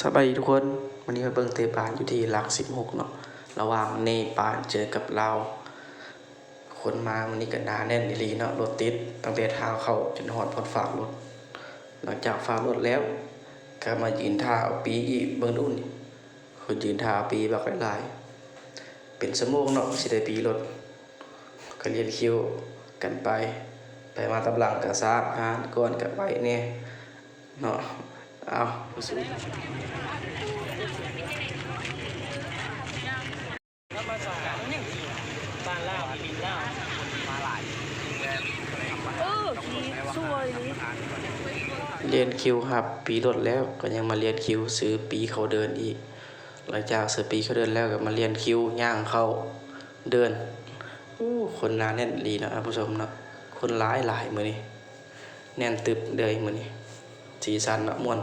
ສະບາຍດີທຸກຄົນ, ມື້ນີ້ມາເບິ່ງເຕະບານຢູ່ທີ່ຫຼັກສິບຫົກເນາະ, ລະຫວ່າງເນປານເຈີກັບລາວ. ຄົນມາມື້ນີ້ກໍໜາແໜ້ນອີ່ຫຼີເນາະ, ລົດຕິດຕັ້ງແຕ່ທາງເຂົ້າຈົນຮອດບ່ອນຝາກລົດ. ຫຼັງຈາກຝາກລົດແລ້ວ ກໍມາຢືນຖ້າເອົາປີ້ອີກ, ເບິ່ງດູນີ້ ຄົນຢືນຖ້າເອົາປີ້ບັກຫຼາຍໆ ເປັນຊົ່ວໂມງເນາະ ຊິໄດ້ປີ້ລົດ. ກໍລຽນຄິວກັນໄປ, ໃຜມາຕາມຫຼັງກໍຊ້າ, ມາກ່ອນກໍໄວແດ່ເນາະ. ເອົາ ສູ້ໆ. ລຽນຄິວຮັບປີ້ລົດແລ້ວ ກໍຍັງມາລຽນຄິວຊື້ປີ້ເຂົ້າເດີ່ນອີກ. ຫຼັງຈາກຊື້ປີ້ເຂົ້າເດີ່ນແລ້ວ ກໍມາລຽນຄິວຍ່າງເຂົ້າເດີ່ນ. ໂອ້ ຄົນໜາແໜ້ນອີ່ຫຼີເນາະທ່ານຜູ້ຊົມເນາະ, ຄົນຫຼາຍໆມື້ນີ້ ແໜ້ນຕຶບເລີຍມື້ນີ້. ສີສັນເນາະ ມ່ວນ.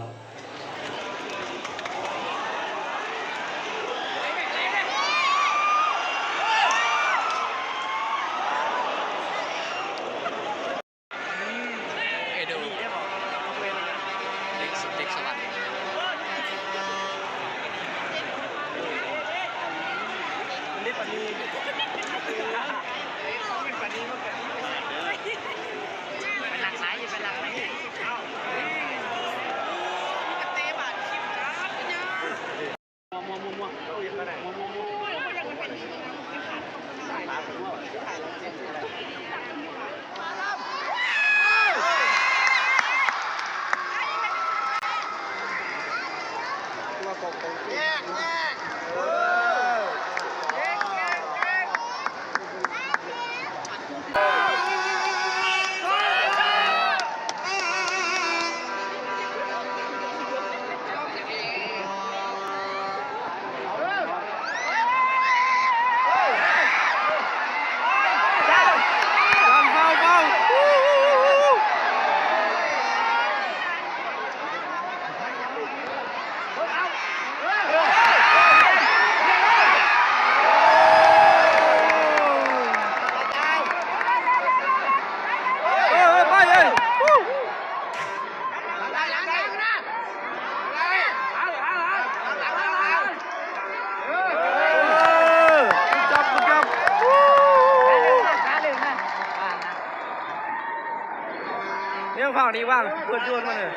ແນວພາກນີ້ວ່າງ ເປີດໂຍນມາເລີຍ.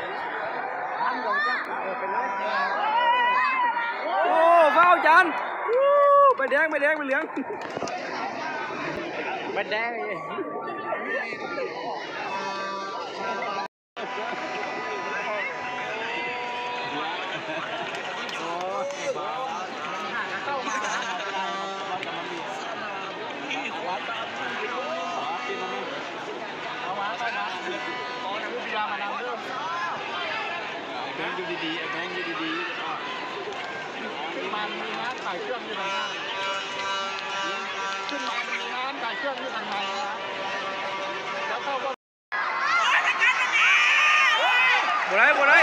ໂອ້ ຟາວຈານ. ໂອ້ ໃບແດງ ໃບແດງ ໃບເຫຼືອງ ໃບແດງ. ແບງຢູ່ດີໆ ແບງຢູ່ດີໆ. ມັນມີຮ້ານຂາຍເຄື່ອງຢູ່ທາງໃນ. ຂຶ້ນມາ ມັນມີຮ້ານຂາຍເຄື່ອງຢູ່ທາງໃນນະ. ແລ້ວເຂົາ ບໍ່ໄດ້ ບໍ່ໄດ້.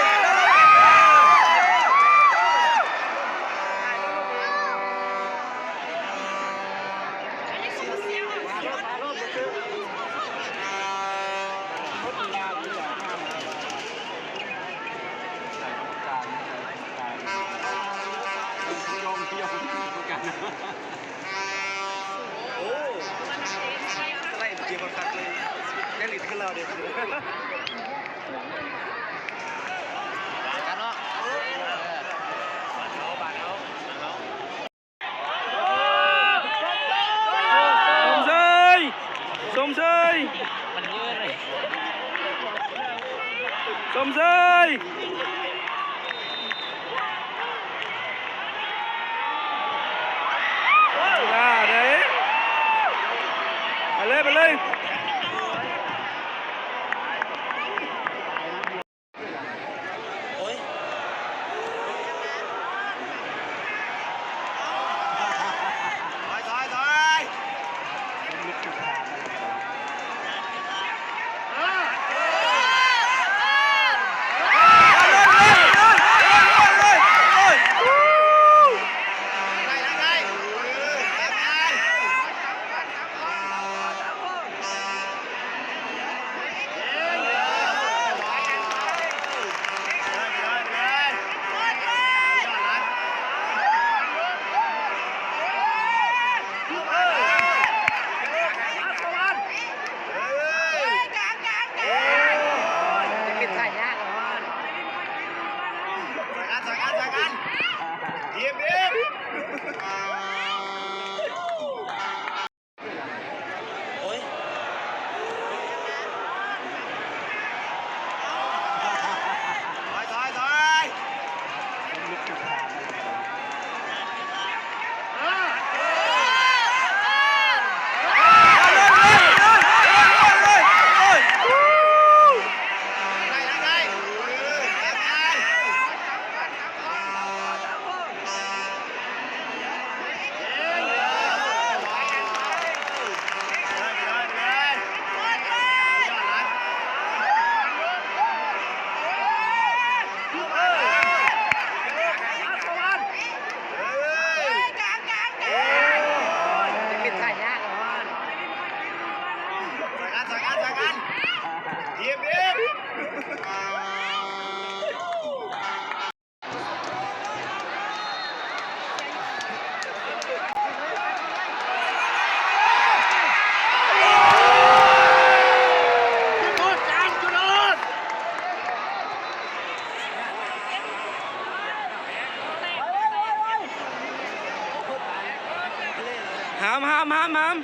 ໂອ້ ໄລ່ເກມຄັກເລີຍ ແນວຫຼິ້ນຄືລາວເດ້. ຊົມເຊີຍ ຊົມເຊີຍ ຊົມເຊີຍ. ຢ່າເດ້ ໄປເລີຍ ໄປເລີຍ. ສາຍການ ສາຍການ ອີບ ອີບ ໂອ້ຍ ຖອຍ ຖອຍ ຖອຍ. ຫ້າມ ຫ້າມ ຫ້າມ ຫ້າມ.